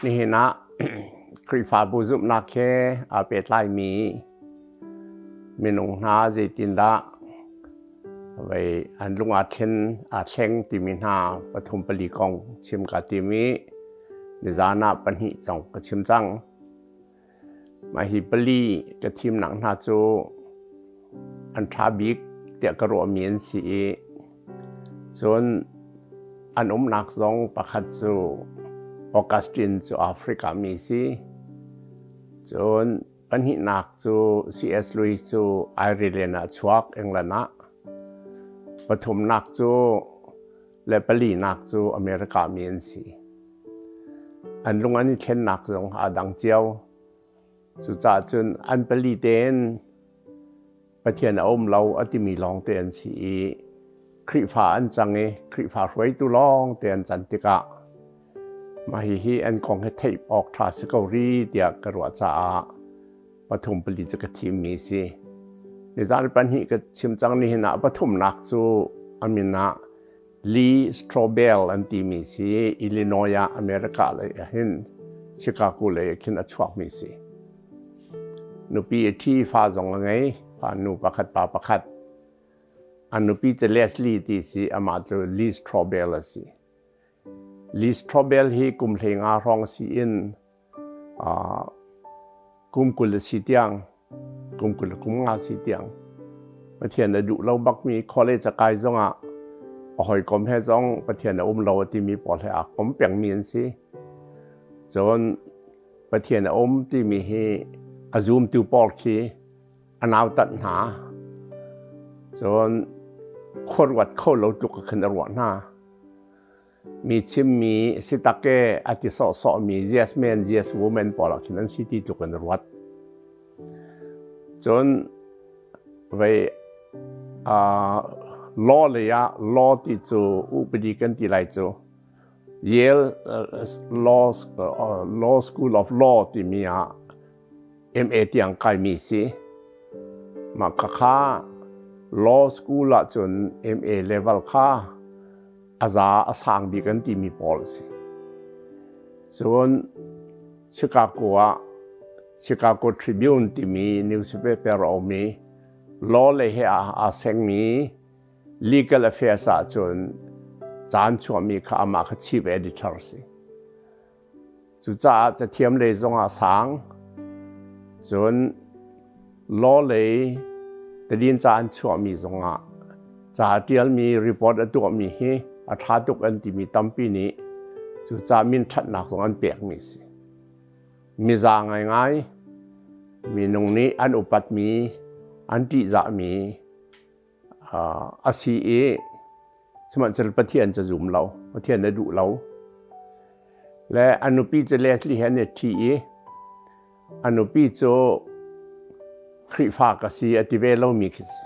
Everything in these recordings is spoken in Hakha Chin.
Nihin ah Khrihfabu zumhnak he aa pehtlaimi minung hna zeitindah vei an lung aa thlen aa thleng timi hna pathum pali kong chim ka tim i nizan ah pahnih cong ka chim cang. Mah hi pali ka thimnak hna cu an ṭha bik tiah ka ruahmi an si i cun an umnak zong pakhat cu Augustine cu Africa mi si. Cun pahnihnak cu C.S. Lewis cu Ireland ah chuak England ah. Pathumnak cu le palinak cu America mi an si. An lung an i thlennak zong aa dang cio. Cucaah cun an pali tein Pathian a um lo a timi lawngte an si i Khrihfa an cang i Khrihfa hruaitu lawngte an can tikah mah hihi an kong hi theih awk ṭha si ko ri tiah ka ruah caah pathum pali cu ka thimmi si. Nizan pahnih ka chim cang nihin ah pathumnak cu a min ah Lee Strobel an timi si Illinois ah America lei ah hin Chicago lei ah khin a chuakmi si. Nupi a ṭhi fa zong a ngei, fa nu pakhat pa pakhat. An nupi cu Leslie ti si, amah cu Lee Strobel a si. Lee Strobel hi kum 15 hrawng si in kum 20 a si tiang kum 20 kum nga si tiang Pathian a duh lo bakmi college a kai zongah a hawikom he zong Pathian a um lo a timi pawl he aa kom pengmi an si. Cun Pathian a um timi hi a zumtu pawl khi a nautat hna. Cun khuaruat kho lo tluk khan a ruah hna. Mi chimmi si tak e a ti sawhsawhmi yes man, yes woman pawl ah khin an si ti tluk in ruat. Cun vei law lei ah law ti cu upadi kan ti lai cu Yale Law, Law School of Law timi ah MA tiang kaimi si. Mah khakha law school ahcun MA level kha a za a sang bik an timi pawl a si. Cun Chicago ah Chicago Tribune timi newspaper a um i law lei he aa sengmi legal affairs ahcun caan chuahmi kha amah kha chief editor a si. Cucaah cathiam lei zongah sang, cun law lei tadinca an chuahmi zongah ca a ṭialmi report a tuahmi hi a ṭha tuk an timi tampi nih cucaah min ṭhatnak zong an pekmi a si. Miza ngaingai, minung nih an upatmi, an ṭihzahmi a si i sihmanhsehlaw Pathian cu zum lo, Pathian a duh lo. Le a nupi cu Leslie he an i ṭhi i a nupi cu Khrihfa ka si a ti ve lomi khi si.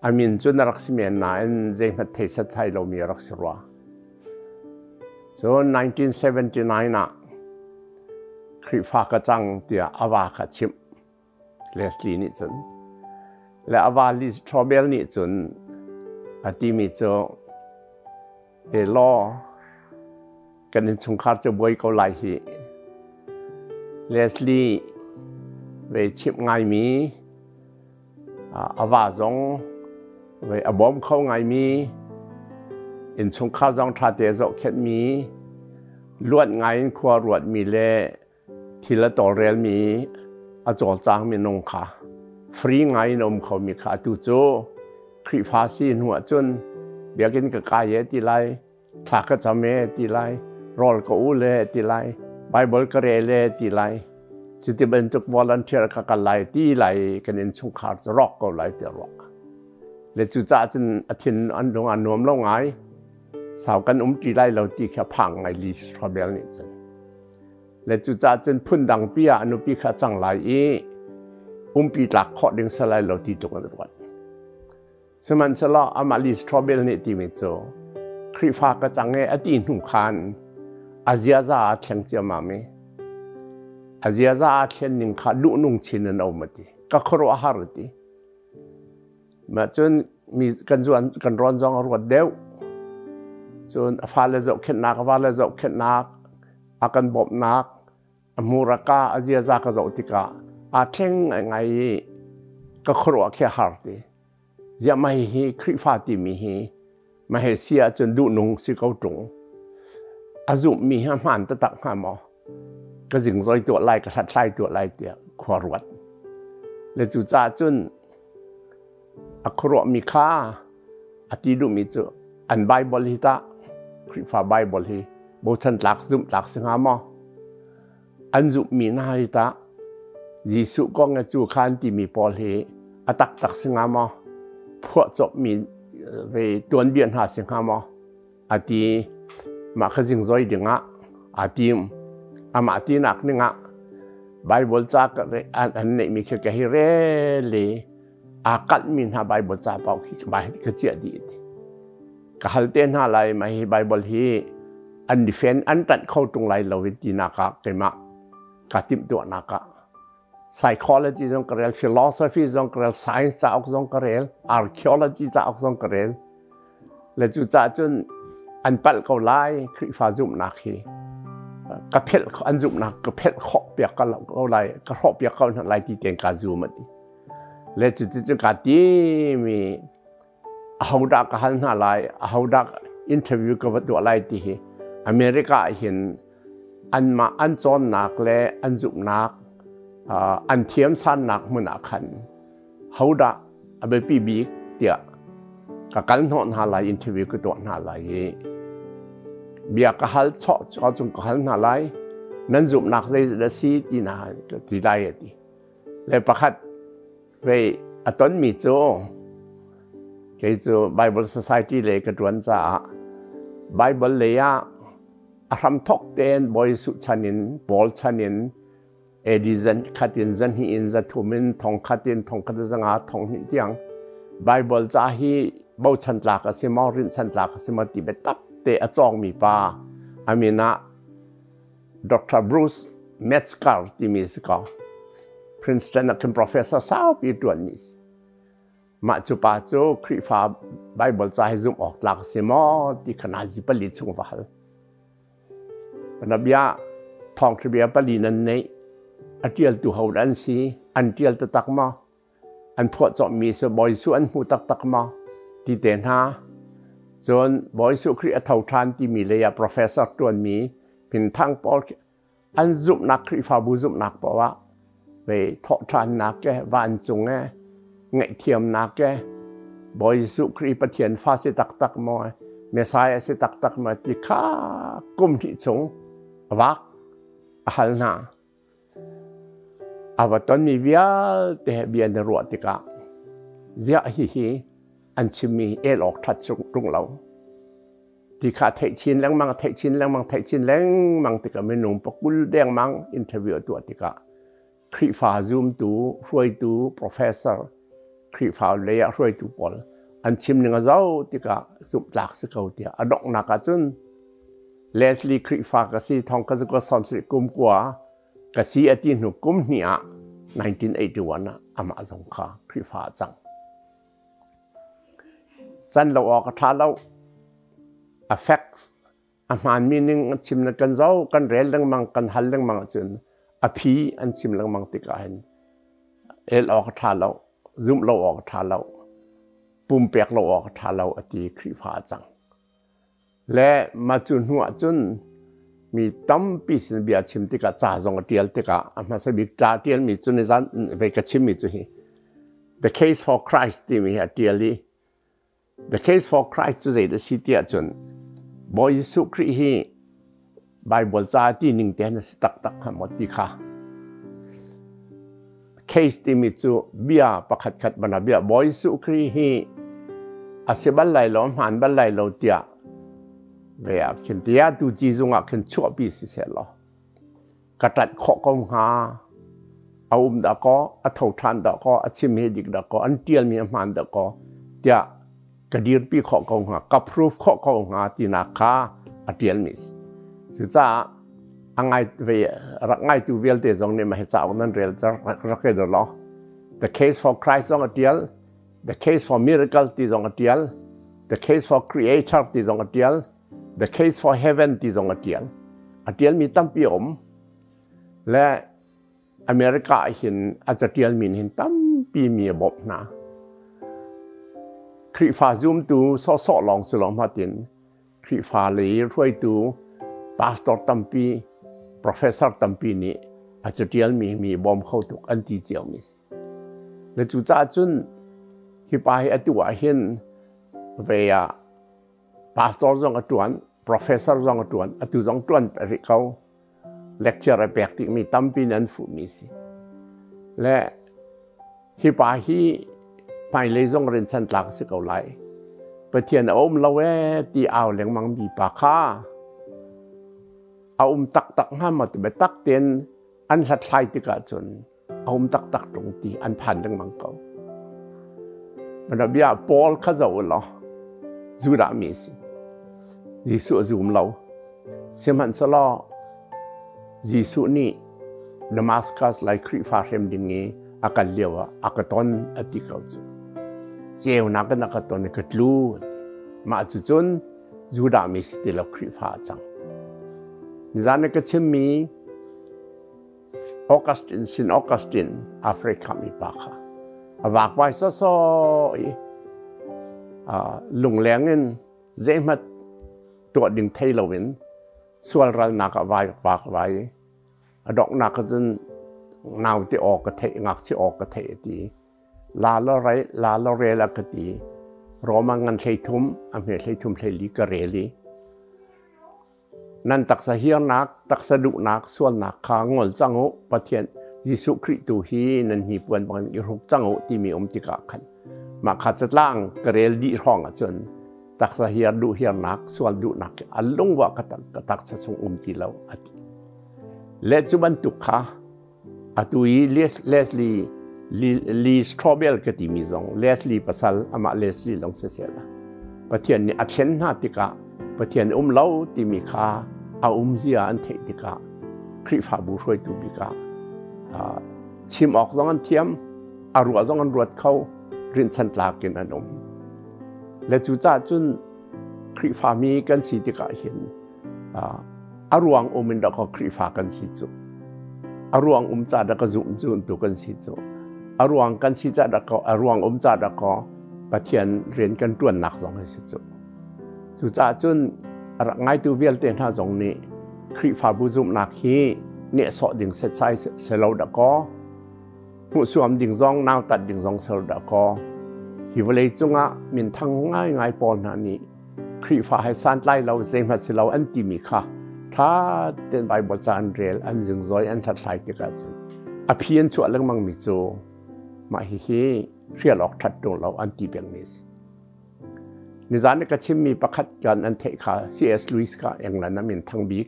A min cu na rak si men nain zeihmanh thei sat thai lomi a rak si rua. Cun 1979 ah Khrihfa ka cang tiah a va kha chimh. Leslie nih cun le a va Liz Trobel nih cun a timi cu he law kan innchungkhar cu buai ko lai hi Leslie ve chimh ngaimi a va zong ve a bawm kho ngaimi innchungkhar zong ṭha te zohkhenhmi luat ngai in khua ruatmi le Thil a tawlrelmi a cawlcang minung kha free ngai in a um khomi kha atu cu Khrihfa si hnu ahcun biakinn ka kai e ti lai, thla ka cam e ti lai, rawl ka ul e ti lai, Bible ka rel e ti lai, cuti bantuk volunteer ka kal lai ti lai kan innchungkhar cu rawk ko lai ti ruah. Le cucaah cun a thin an lung a nuam lo ngai. Sau kan um ṭi lai lo ti kha phang ngai Lee Strobel nih cun. Le cucaah cun phundang pi ah a nupi kha a cang lai i umpi tlak khawh ding si lai lo ti tluk an ruat. Sihmanhsehlaw amah Lee Strobel nih timi cu Khrihfa ka cang e a ti hnu khan a ziaza aa thleng ciammam i a ziaza aa thlen ning kha duhnung chin in a um a ti. Ka khuaruahhar a ti. Mah cun mi kan zuan kan rawn zong a ruat deuh. Cun a fale zohkhenhnak, a vale zohkhenhnak. A kan bawmhnak, a hmuraka, a ziaza ka zoh tikah aa thleng ngaingai i ka khuaruah khi a har ti. Ziah mah hihi Khrihfa timi hi mah he si ahcun duhnung si ko ṭung. A zumhmi hi a hmaan taktak hnga maw? Ka zingzoi tuah lai, ka hlathlai tuah lai tiah khua ruat. Le cucaah cun a khuaruahmi kha a ti duhmi cu an Bible hi tah Khrihfa Bible hi bochan tlak zumh tlak si hnga maw? An zumhmi hna hi tah Jesuh kong he cu kha an timi pawl hi a taktak si hnga maw? Phuahcawpmi ve tuanbia hna si hnga maw? A ti. Mah kha zingzoi dingah aa tim. Amah tinak ningah Bible ca an neihmi khi ka hi rel i aa kalhmi hna Bible ca paoh khi ka chiah dih ti. Ka hal te hna lai mah hi Bible hi an defend an ṭanh kho ṭung lai lo i tinak ah keimah kaa timhtuahnak ah psychology zong ka rel, philosophy zong ka rel, science cauk zong ka rel, archaeology cauk zong ka rel. Le cucaah cun an palh ko lai Khrihfa zumhnak hi ka phelh an zumhnak ka phelh khawh piak ko lai ka hrawh piak ko hna lai ti tein ka zum a ti. Le cuticun kaa tim i ahodah ka hal hna lai, ahodah interview ka va tuah lai ti hi America ah hin anmah an cawnnak le an zumhnak an thiamsannak hmun ah khan hodah a biapi bik tiah ka kal hnawh hna lai, interview ka tuah hna lai i bia ka hal chawh cung ka hal hna lai, nan zumhnak zei dah si ti na ti lai a ti. Le pakhat vei a tonmi cu kei cu Bible Society lei ka ṭuan caah Bible lei ah a hramthawk tein Bawi Jesuh chan in Paul chan in AD zan khat in zan hnih in za thum in thong khat in thong khat zanga thong hnih tiang Bible ca hi bochan tlak a si maw rinhchan tlak a si maw ti biatak te a cawngmi pa a min ah Dr. Bruce Metzger timi si ko. Princeton ah khin professor saupi ṭuanmi si. Mah cu pa cu Khrihfa Bible ca hi zumh awk tlak a si maw ti kha nazi pali chung va hal. Bia thawngṭha bia pali nan neih a ṭialtu ho an si an ṭial taktak maw? An phuahcawhmi cu Bawi Jesuh an hmu taktak maw ti te hna. Cun Bawi Jesuh Khrih a tho ṭhan timi lei ah professor ṭuanmi minthang pawl an zumhnak Khrihfabu zumhnak paoh ah ve thawhṭhannak ke vancung e ngaihthiamnak ke Bawi Jesuh Khrih Pathian fa si taktak maw Messiah si taktak maw ti kha kum hnih chung a vak a hal hna. A va tonmi vialte he bia na ruah tikah ziah hihi an chimmi el awk ṭhat ṭung lo ti kha theih chin lengmang theih chin lengmang theih chin lengmang tikah minung pakul dengmang interview a tuah tikah Khrihfa zumtu hruaitu professor Khrihfa lei ah hruaitu pawl an chim ning a zoh tikah zumhtlak si ko tiah a donghnak ahcun Leslie Khrihfa ka si thong ka zuka sawm sarih kum kua ka si a ti hnu kum hnih ah 1981 ah amah zong kha Khrihfa a cang. Can lo awk a ṭha lo. A facts a hmaanmi ning an chim na kan zoh kan rel lengmang kan hal lengmang ahcun a phi an chim lengmang tikah hin el awk a ṭha lo zumh lo awk a ṭha lo pumpek lo awk a ṭha lo a ti Khrihfa a cang. Le mah cu hnu ah cun mi tampi sin bia chim tikah ca zong a ṭial tikah a hmasa bik ca ṭialmi cu nizan vei ka chimmi cu hi The Case for Christ timi hi a ṭial i The Case for Christ cu zei dah si tiah cun Bawi Jesuh Khrih hi Bible ca ti ning te na si taktak hnga maw ti kha case timi cu bia pakhat khat bana bia Bawi Jesuh Khrih hi a si bal lai lo hmaan bal lai lo tiah ve ah khin tiah tu ci zung ah khin chuahpi si seh law ka ṭanh khawh ko hnga a um dah kaw a tho ṭhan dah kaw a chim hi dik dah kaw an ṭialmi a hmaan dah kaw tiah ka dirpi khawh ko hnga ka proof khawh ko hnga tinak kha a ṭialmi si cucaah a ngai ve rak ngaitu vialte zong nih mah hi cauk nan rel rak i law The Case for Christ zong a ṭial The Case for Miracle ti zong a ṭial The Case for Creator ti zong a ṭial The Case for Heaven ti zong a ṭial. A ṭialmi tampi a um. Le America ah hin a catialmi hin tampi mi a bawmh hna. Khrihfa zumtu sawhsawh lawng si lo hmatin Khrihfa lei hruaitu pastor tampi, professor tampi nih a catialmi mi bawm kho tuk an ti ciomi si. Le cucaah cun hi pa hi atu ah hin ve ah pastor zong a ṭuan, professor zong a ṭuan, atu zong ṭuan rih ko. Lecture a pek tikmi tampi nih an fuhmi si. Le hi pa hi hmailei zong rinchan tlak a si ko lai. Pathian a um lo ee ti au lengmang mi pa kha a um taktak hnga maw ti biatak tein an hlathlai tikah cun a um taktak ṭung ti an phan lengmang ko. Bia Paul kha zoh u law Judah mi si. Jesuh a zum lo. Sihmanhsehlaw Jesuh nih Damascus lai Khrihfa hrem ding i a kal lio ah a ka ton a ti ko cu. Ceunak in a ka ton i ka tlu. Mah cu cun Judah mi si ti lo Khrihfa a cang. Nizan i ka chimmi Augustine sin Augustine Africa mi pa kha a vakvai sawsawh i lungleng in zeihmat tuah ding thei loin sual ralnak ah vai vakvai a donghnak ah cun naute aw ka theih ngakchia aw ka theih a ti la lo rei la lo rel a ka ti Roma ngan 33 a hme 33 hleili ka rel i Nan taksa hiarnak, taksa duhnak, sualnak kha ngol cang u. Pathian Jesuh Khrih tu hi nan hnipuan bangin i hruk cang u timi um tikah khan mah kha catlang ka rel dih hrawng ahcun taksa hiar duh hiarnak, sual duhnak a lungwa ka taksa chung um ti lo a ti. Le cu bantuk kha Atu i Leslie Lee Strobel ka timi zong Leslie pasal amah Leslie lawng siseh la Pathian nih a thlen hna tikah Pathian um lo timi kha a um zia an theih tikah Khrihfabu hruaitu bik ah chim awk zong an thiam a ruah zong an ruat kho rinhchan tlak in an um le cucaah cun Khrihfami kan si tikah hin a ruang um in rak Khrihfa kan si cu a ruang um ca dah ka zum tu kan si cu a ruang kan si ca dah a ruang um ca dah ko Pathian rian kan tuannak zong hi si cu cucaah cun rak ngaitu vialte hna zong nih Khrihfabu zumhnak hi nehsawh ding setsai selo dah kaw hmuhsuam ding zong nautat ding zong selo dah kaw hi vawlei cungah minthang ngaingai pawl hna nih Khrihfa he santlai lo zeihmanh si lo an timi kha ṭha tein Baibal ca an rel an zingzoi an hlathlai tikah cun a phi an chuah lengmang mi cu mah hihi hrial awk ṭhat ṭung lo an ti pengmi a si. Nizan i ka chimmi pakhat kan an theih kha C.S. Lewis kha England a min thang bik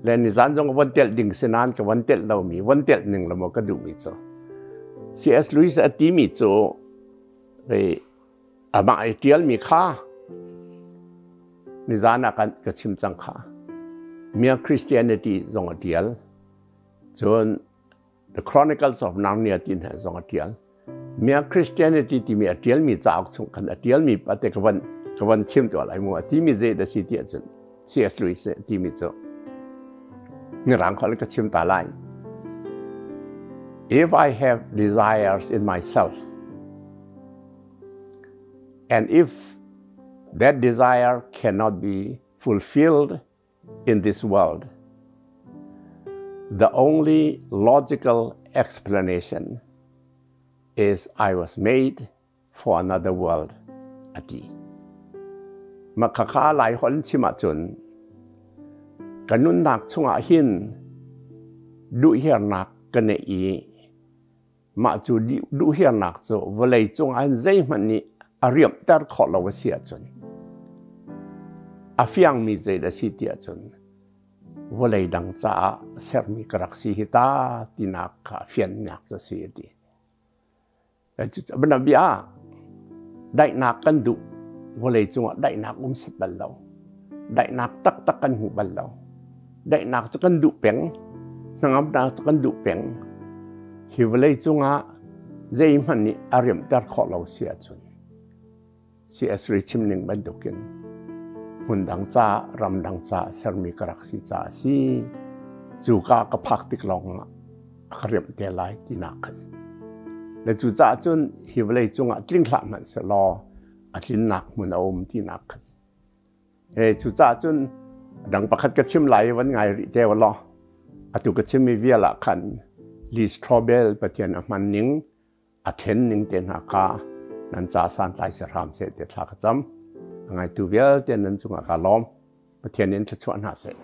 le nizan zong von telh ding si nain ka von telh lomi von telh ning lo maw ka duhmi cu C.S. Lewis a timi cu Amah i ṭialmi kha nizan ah ka chim cang kha. Mere Christianity zong a ṭial. Cun The Chronicles of Narnia ti hna zong a ṭial. Mere Christianity timi a ṭialmi cauk chung khan a ṭialmi pate ka van ka van chim tuah lai mu. A timi zei dah si ti ahcun C.S. Lewis nih a timi cu Mirang holh ka chim ta lai. If I have desires in myself, And if that desire cannot be fulfilled in this world, the only logical explanation is I was made for another world ati. Makhakha lai hon chim ahcun ka nunnak chungah hin duhhiarnak ka neih i Mah cu duhhiarnak cu vawlei cungah hin zeihmanh nih a riamhter khawh lo a si ahcun a fiangmi zei dah si ti ahcun vawlei dang caah sermi ka rak si hi ta tinak kha fiannak cu a si a ti. Bia daihnak kan duh vawlei cungah daihnak um set bal lo. Daihnak taktak kan hmu bal lo. Daihnak cu kan duh peng, hnangamnak cu kan duh peng. Hi vawlei cungah zeihmanh nih a riamhter khawh lo si ahcun CS Ri chim ning bantukin Hmun dang ca, ramdang ca sermi ka rak si ca a si. Cu ka ka phak tik lawng ah a ka riamh te lai tinak kha si. Le cu caah cun hi vawlei cungah tling hlah hmanh sehlaw a tlinnak hmun a um tinak kha si. He cucaah cun dang pakhat ka chim lai van ngai rih te law atu ka chimmi vial ah khan Lee Strobel Pathian a hman ning a thlen ning te hna kha nan ca santlai si hram seh te thla ka cam. A ngaitu vialte nan cungah ka lawm. Pathian in thluachuah hna seh.